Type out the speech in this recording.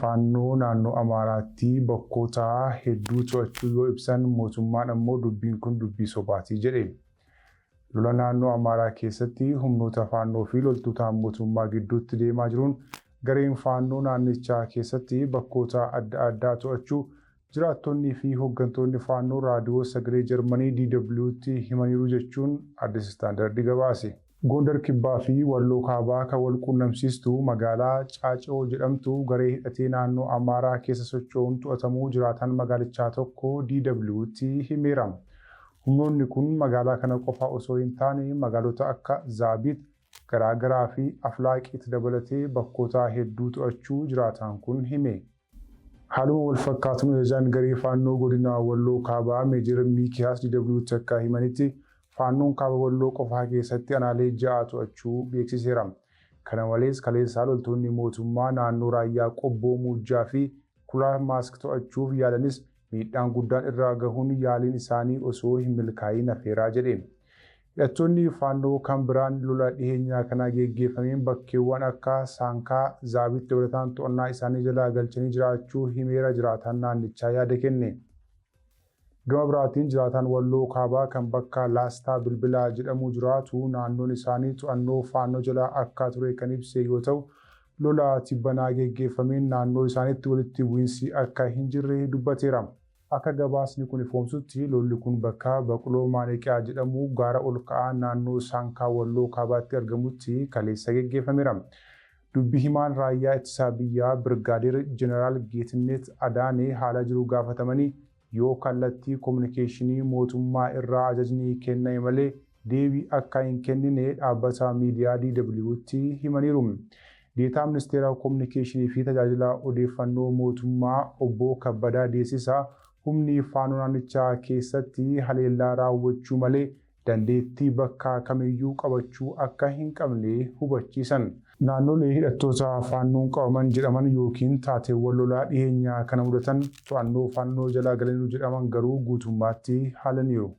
Faannoo naannoo Amaaraatti bakkoota hedduu to'achuu yoo ibsan mootummaan ammoo dubbiin kun dubbii sobaatii jedhe. Lola naannoo Amaaraa keessatti humnoota Faannoo fi loltoota mootummaa gidduutti deemaa jiruun gareen Faannoo naannichaa keessatti bakkoota adda addaa to'achuu jiraattonnii fi hooggantoonni Faannoo raadiyoo sagalee Jarmanii DW'tti himaniiru jechuun Addis Standard gabaase. Gondar Kibbaa fi Walloo Kaabaa kan wal quunnamsiistu magaalaa Caacoo jedhamtu garee hidhatee naannoo Amaaraa keessa socho'uun to'atamuu jiraataan magaalichaa tokko DW'tti himeera. Humnoonni kun magaalaa kana qofa osoo hin taane magaalota akka Zaabit, Garaagaraa fi Aflaaqiit dabalatee bakkoota hedduu to'achuu jiraataan kun hime. Haaluma wal fakkaatuun ajajaan garee Faannoo godina Walloo Kaabaa Meejer Miikiyaas DW'tti akka himanitti Faannoon kaaba Walloo qofaa keessatti aanaalee 6 to'achuu beeksiseera. Kana malees kaleessaa loltoonni mootummaa naannoo Raayyaa Qobboo Muujjaa fi Kulaa Maask to'achuuf yaalanis miidhaan guddaan irraa gahuun yaaliin isaanii osoo hin milkaa'iin hafeera jedhe. Hidhattoonni Faannoo kan biraan lola dhiheenyaa kana geggeeffameen bakkeewwan akka Saankaa, Zaabit dabalataan to'annaa isaanii jalaa galchanii jiraachuu himeera jiraataan naannichaa yaada kenne. Gama biraatiin jiraataan Walloo Kaabaa kan bakka Laastaa Bilbilaa jedhamu jiraatu naannoon isaanii to'annoo Faannoo jala akka ture kan ibse yoo ta'u, lola tibbanaa geggeeffameen naannoo isaaniitti walitti bu'iinsi akka hin jirre dubbateera. Akka gabaasni kun ifoomsutti lolli kun bakka Baqloo Maaneqiyaa jedhamu gaara ol ka'aa naannoo Saankaa Walloo Kaabaatti argamutti kaleessa geggeeffameera. Dubbi himaan raayyaa ittisaa biyyaa Birgaadeer Jeneraal Geetinnet Adaanee haala jiru gaafatamanii yoo kallattii kominikeeshinii mootummaa irraa ajajni kenname malee deebii akka hin kennine dhaabbata miidiyaa DW'tti himaniiru. Deetaa Ministeera Kominikeeshinii fi Tajaajila Odeeffannoo Mootummaa Obbo Kabbadaa Deessisaa humni Faannoo naannichaa keessatti haleellaa raawwachuu malee dandeettii bakka kamiyyuu qabachuu akka hin qabne hubachiisan. Naannolee hidhattoota Faannoon qabaman jedhaman yookiin taateewwan lolaa dhiheenya kana mudatan to'annoo Faannoo jala galaniiru jedhaman garuu guutummaatti haalaniiru.